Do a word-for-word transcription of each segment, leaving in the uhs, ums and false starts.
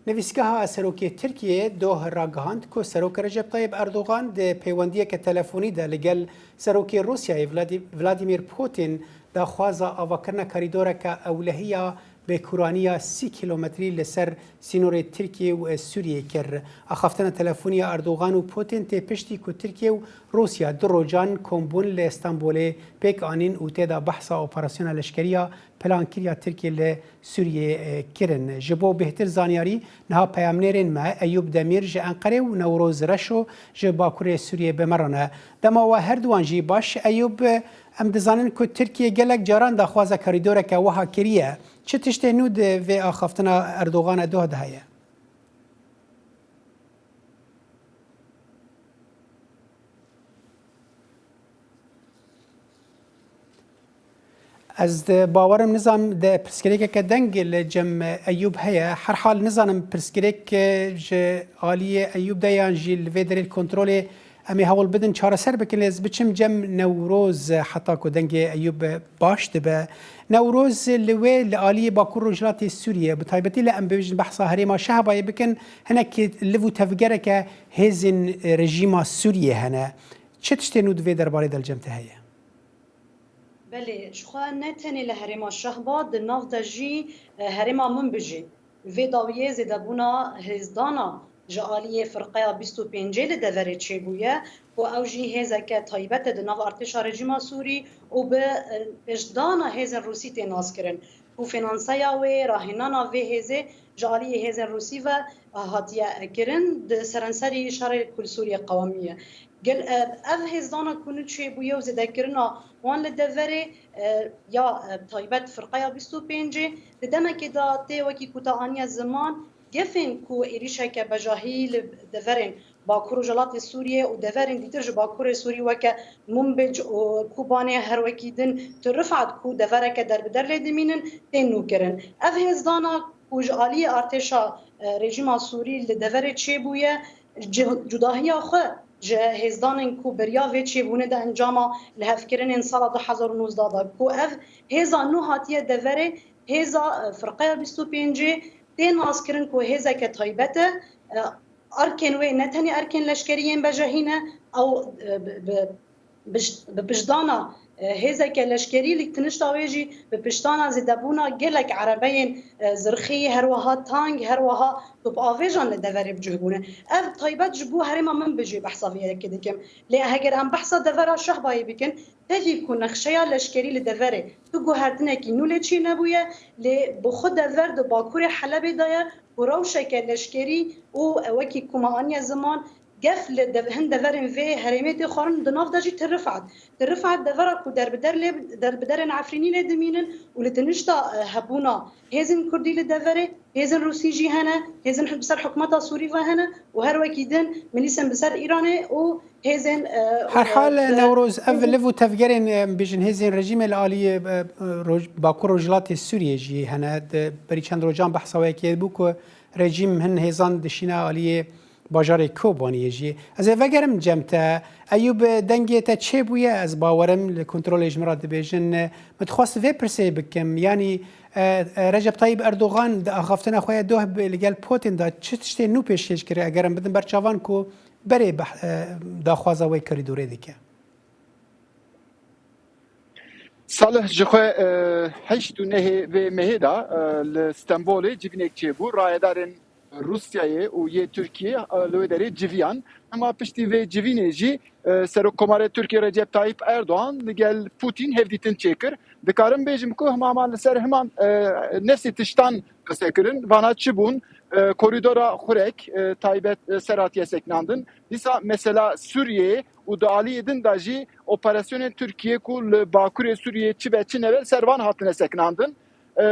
Nivîsgeha Serokê Tirkiyê doh ragihand ku Serok Recep Tayyip Erdogan di peywendiyeke telefonî de li gel Serokê Rûsyayê Vladi-, Vladimir Putin daxwaza avakirina korîdoreke ewlehiya bêkûraniya sî kîlometrî li ser sînorê Tirkiyê û Sûriyê kir. Axaftina telefonî ya Erdogan û Putin tê piştî ku Tirkiye û Rûsya du rojan kombûn li Stenbolê pêk anîn û tê de behsa operasyona leşkerî ya plankiriya Tirkiyê li Sûriyê, e, kirin. Ji bo bêhtir zanyarî, niha peyamnêrên me Eyûb Demîr ji Enqerê û Newroz Reşo ji Bakurê Sûriyê bi me re ne. Dema we her duwan jî baş. Eyûb, em dizanin ku Tirkiye gelek caran daxwaza korîdoreke wiha kiriye. Çi tiştê nû di vê axaftina Erdogan e doh de heye? Ez di bawerim nizam de pirsgirêkeke deng li cem Eyûb heye. Herhal nizanim pirsgirêk, e, ji aliyê Eyûb de yan jî li vê derê kontrolê em ê hewl bidin çareser bikin. Lê ez biçim cem Newroz heta ku dengê Eyûb baş dibe. Newroz li wê li aliyê Bakur Rojhilatê Sûriyê, bi taybetî li em bibêjin behsa herêma Şehbayê bikin, hinek liv û tevgereke hêzên rejîma Sûriyê hene. Çi tiştê nû di vê derbarê de li cem te heye? Belê, ji xwe ne tenê li herêma Şehba, di nav de jî, e, herêma Minbicê. Vê dawiyê zêdebûna hêzdana ji aliyê firqeya bîst û pêncê li deverê çêbûye, ku ew jî hêzeke taybet e di nav artêşa rejîma Sûrî û bi, e, pêşdana hêzên Rûsî tê naskirin, ku fînanseya wê, rahênana vê hêzê ji aliyê hêzên Rûsî ve hatiye kirin, di serenserî şerê ku li Sûriyê qewimiye. Gel, e, ev hêzdana ku nû çêbûye û zêdekirina wan li deverê, e, ya, e, taybet firqeya bîst û pêncê, di demekê de tê wekî ku te aniye ziman, gefên ku êrîşeke bejahî li deverên Bakur û Rojhilatê Sûriyê û deverên dîtir ji Bakurê Sûrî weke Munbic û Kobanê her wekî din Tu Rifat ku devereke derbider lê dimînin, tên nûkirin. Ev hêzdana ku ji aliyê artêşa, e, rejîma Sûrî li deverê çêbûye, Cih-, cudahiya xwe ji hêzdanên ku beriya vê çêbûnê de encama lihevkirinên sala du hezar û nozdeh de, ku ev hêza nû hatiye deverê, hêza, e, firqeya bîst û pêncê tê naskirin ku hêzeke taybet e. E, erkên wê ne tenê erkên leşkerî yên bejehî ne, ew, e, bi, bi, bi, bi piştdana, e, hêzeke leşkerî, li tinişta wê jî bi piştana zêdebûna gelek erebeyên, e, zirxî, her wiha tank, her wiha topavêjan li deverê bi cih bûne. Ev taybet ji bo herêma Minbicê behsa vê yekê dikim. Lê heger em behsa devera Şehbayê bikin, tevî ku nexşeya leşkerî li deverê tu guhertinekî nû lê çênebûye, lê bi xwe dever di bakurê Helebê de ye ku rewşeke leşkerî û wekî ku me aniye ziman, gef li dev-, hin deverên vê herêmê tê xwarin, di nav de jî Tir Rifat. Tir Rifat devera ku derbider lê, derbiderên Efrînî lê dimînin û li tinişta, e, hebûna hêzên Kurdî li deverê, hêzên Rûsî jî hene, hêzên bi ser hikûmeta Sûrî ve hene û her wekî din milîsên bi ser Îranê û hêzên, e, Herhal, e, Newroz, ev liv û tevgerên, e, em bêjin hêzên rejîmê li alî, e, e, roj-, Bakur Rojhilatê Sûriyê jî hene. Di berî çend rojan behsa wê yekê bû ku rejîm hin hêzan dişîne aliyê bajarê Kobaniyê jî. Ez ê vegerim cem te. Eyûb, dengê te çêbûye, ez bawerim li kontrolê ji min re dibêjin. Min dixwest vê pirsê bikim, yanî, e, e, Recep Tayyip Erdogan di axaftina xwe ya doh bi, li gel Putin de çi tiştê nû pêşkêş kiriye? Eger em bidin ber çavan ku berê beh-, e, daxwaza wê korîdorê dike. Salih, ji xwe, e, heşt û nehê vê mehê de, e, li Stenbolê civînek çêbû. Rayedarên Rûsyayê û yê Tirkiyê, e, li wê derê civiyan. Hema piştî vê civînê jî, e, Serokkomarê Tirkiyê Recep Tayyip Erdogan li gel Putin hevdîtin çêkir. Dikarim bêjim ku hema hema li ser heman, e, nefsê tiştan qise kirin. Vana çi bûn? E, korîdora Xurek, e, taybet, e, ser hatiye sekinandin. Dîsa mesela Sûriyeyê û di aliyê din de jî operasyonên Tirkiyê ku li Bakurê Sûriyê çi be çi nebe ser van hatine sekinandin. E,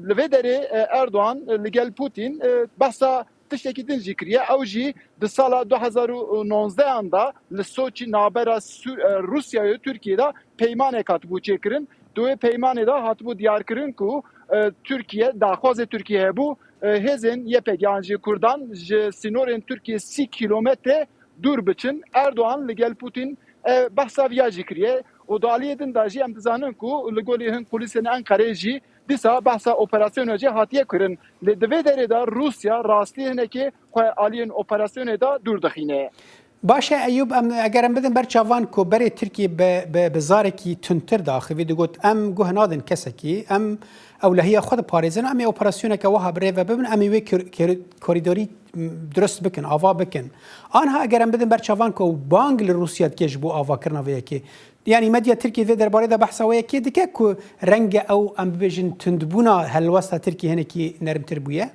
li vê derê, e, Erdogan, e, li gel Putin, e, behsa tiştekî din jî kiriye. Ew jî di sala du hezar û nozdehan de li Soçî navbera Sû-, e, Rûsyayê û Tirkiyê de peymanek hatibû çêkirin. Di wê peymanê de hatibû diyarkirin ku, e, Tirkiye, daxwazê Tirkiye hebû, e, hêzên Y P G yan jî Kurdan ji sînorên Tirkiyê sî kîlometre dûr biçin. Erdogan li gel Putin, e, behsa viya jî kiriye û di aliyê din de jî em dizanin ku li gorî hin kulîsên Enqerê jî dîsa behsa operasyona jî hatiye kirin. Lê di vê derê de Rûsya rastî hinekê xwe aliyên operasyonê de dûr dixîne. Baş e Eyûb, em, eger em bidin ber çavan ku berê Tirkiyê bi, bi, bi zarekî tundtir diaxivî, digot, em guh nadin kesekî, em ewlehiya xwe diparêzin, em ê operasyoneke wiha bi rê ve bibin, em ê wê kor-, kor-, korîdorî, m, dirust bikin, ava bikin. Anha eger em bidin ber çavan ku bang li Rûsya dike ji bo avakirina vê yekê. Yanî medya Tirkiyê vê derbarê de behsa wê yekê dike ku renge ew, em bibêjin, tundbûna helwesta Tirkiyê hinekî nermtir bûye?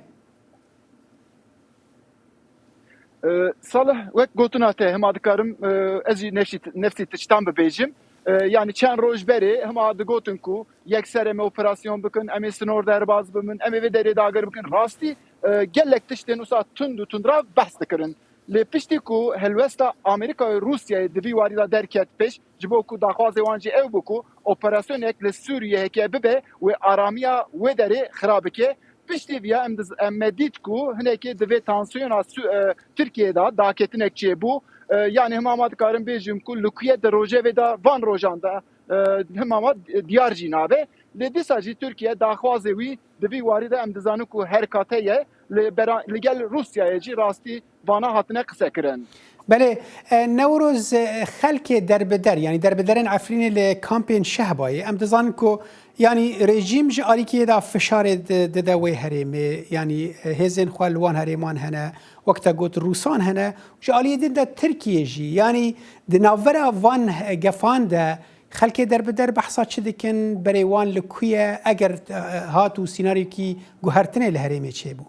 E, Salih, wek gotina te, hema dikarim, e, ez jî nefsî, nefsî tiştan bibêjim. E, yanî çend roj berê hema digotin ku yekser em ê operasyon bikin, em ê sinor derbaz bimin, em ê vê derê dagir bikin. Rastî, e, gelek tiştên wisa tund û tundrav behs dikirin. Lê piştî ku helwesta Amerîka û Rûsyayê di vî warî de derket pêş, ji bo ku daxwazê wan jî ew bû ku operasyonek li Sûriyê heke bibe, wê aramiya wê derê xira bike. Piştî viya em diz-, em me dît ku hinekê di vê tansiyona Su-, e, Tirkiyê de daketinek çêbû. E, yanî hima ma dikarim bêjim ku li ku ye di rojevê de van rojan de, e, hima ma diyar jî nabe. Lê dîsa jî Tirkiye daxwazê wî di vî warî de em dizanin ku herkate ye, li bera-, li gel Rûsyayê jî rastî vana hatine qisekirin. Belê, e, Newroz, e, xelkê derbider, yanî derbiderên Efrînê li kampên Şehbayê, em dizanin ku, yanî rejîm ji alîkiyê de fişarê di-, dide wê herêmê, yanî, e, hêzên xwe li wan herêman hene, wek te got Rûsan hene, ji aliyê din de Tirkiye jî, yanî di navbera van, e, gefan de xelkê derbider behsa çi dikin, berê wan li ku ye, eger, e, hat û sînaryokî guhertinê li herêmê çêbû?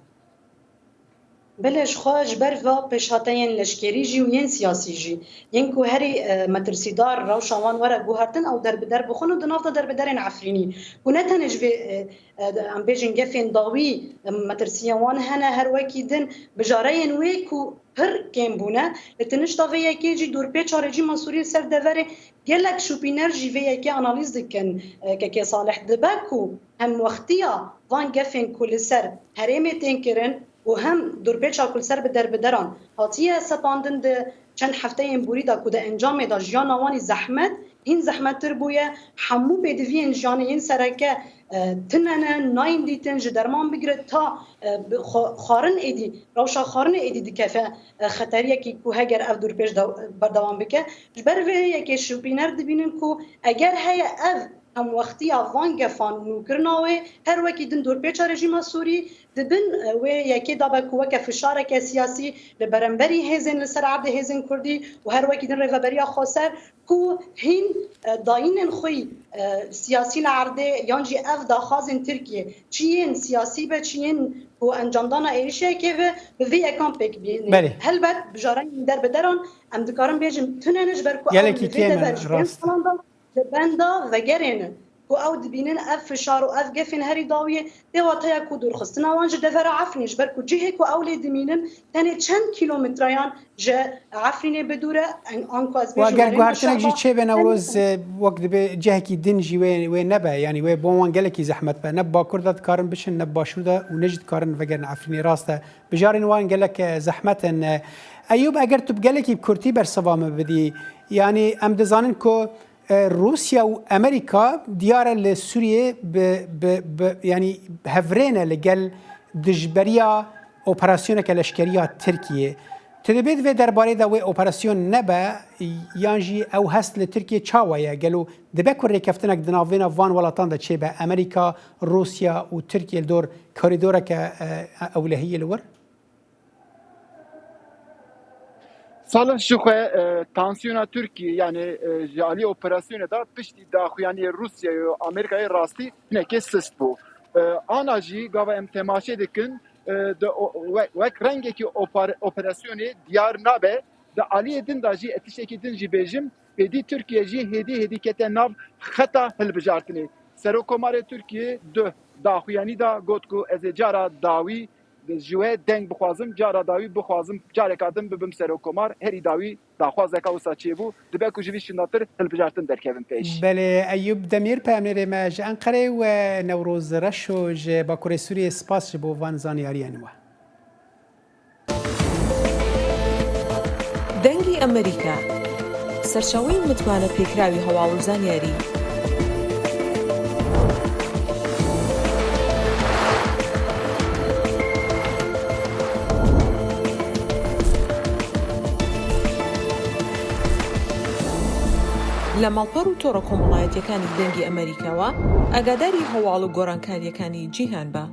Belê, ji xwe ji ber va pêşhateyên leşkerî jî û yên siyasî jî, yên ku herî, e, metirsîdar rewşa wan were guhertin, ew derbider bixwin û di nav de derbiderên Efrînî, ku ne tenê ji vê, e, e, em bêjin gefên dawî, e, metirsiyên wan hene, her wekî din bijareyên wê ku pir kêm bûne. Li tinişta vê yekê jî dorpêça rejîma Sûrî li ser deverê gelek şopîner jî vê yekê analîz dikin. E, Kekê Salih, dibe ku hemwextiya van gefên ku li ser herêmê tên kirin û hem dorpêça ku li ser bi derbideran hatiye sepandin di çend hefteyên borî de ku di encamê de jiyana wan î zehmet, hîn zehmettir bûye. Hemû pêdiviyên jiyanê yên sereke, e, tune ne, nayên dîtin, ji derman bigire ta, e, bi xwe-, xwarin êdî, rewşa xwarinê êdî dikeve, e, xeteriyekî ku heger ev dorpêç de-, berdewam bike. Ji ber vê yekê şopîner dibînin ku eger heye ev hemwextiya van gefan û nûkirina wê, her wekî din dorpêça rejîma Sûrî di bin, e, wê yekê de be ku weke fişareke siyasî li beramberî hêzên li ser erdê hêzên Kurdî û her wekî din Rêveberiya Xweser ku hîn, e, dayînên xwe yî, e, siyasî li erdê yan jî ev daxwazên Tirkiyê çi yên siyasî be, çi yên ku encamdana êrişekê be, bi vê yekan pêk bîne. Belê. Helbet bijareyên derbideran em dikarin bêjin tune ne ji ber ku ew Gelekî li vê kêm in, dever ji pênc rast e. Salan de li benda vegerê ne. Ku ew dibînin ev fişar û ev gefên herî dawiyê tê wateya ku dûrxistina wan ji devera Efrînê, ji ber ku cihê ku ew lê dimînin tenê çend kîlometreyan ji Efrînê bi dûr e, en-, anku ez Wa bêjim ger herêma guhertinek jî Şehba, çêbe tenê Newroz, e, wek dibe cihekî din jî wê, wê nebe, yanî wê bo wan gelekî zehmet be. Ne bi Bakur de dikarin biçin, ne bi Başûr de û ne jî dikarin vegerin Efrînê. Rast e. Bijarên wan gelek, e, zehmet in. E, Eyûb, eger tu bi gelekî bi kurtî bersiva min bidî, yanî em dizanin ku, e, Rûsya û Amerîka diyar e li Sûriyê bi, bi, bi, yanî hevrê ne li gel dijberiya operasyoneke leşkerî ya Tirkiyê. Tu dibê di vê derbarê de wê operasyon nebe, yan jî ew hest li Tirkiyê çawa ye? Gelo dibe ku rêkeftinek di navbêna van welatan de çêbe, Amerîka, Rûsya û Tirkiye li dor korîdoreke, e, ewlehiyê li wir? Salih, ji xwe, e, tansiyona Tirkiyê, yanî, e, ji alî operasyonê de piştî daxuyaniyê Rûsyayê û Amerîkayê rastî hinekê sist bû. E, ana jî gava em temaşe dikin, e, di o-, we-, wek rengekî opar-, operasyonê diyar nabe, di aliyê din de jî, ez tiştekî din jî bêjim, êdî Tirkiye jî hêdî hêdî kete nav xeta hilbijartinê. Serokkomarê Tirkiyê di daxuyanî de got ku ez ê cara dawî ji we deng bixwazim, cara dawî bixwazim, careka din bibim serokkomar, herî dawî daxwazeka wisa çêbû, dibe ku ji vî şindatir hilbijartin derkevin pêş. Belê, Eyûb Demîr, peyamnêrê me ji Enqerê, we Newroz Reşo ji Bakurê Sûriyê, spas ji bo van zanyariyên we. دەنگی ئەمریکا، سەرچاوەی متمانە پێکراوی هەواڵ و زانیاری. لە ماڵپەڕ و تۆڕە کۆمەڵایەتیەکانی دەنگی ئەمریکاوە ئاگاداری هەواڵ و گۆڕانکاریەکانی جیهان بە.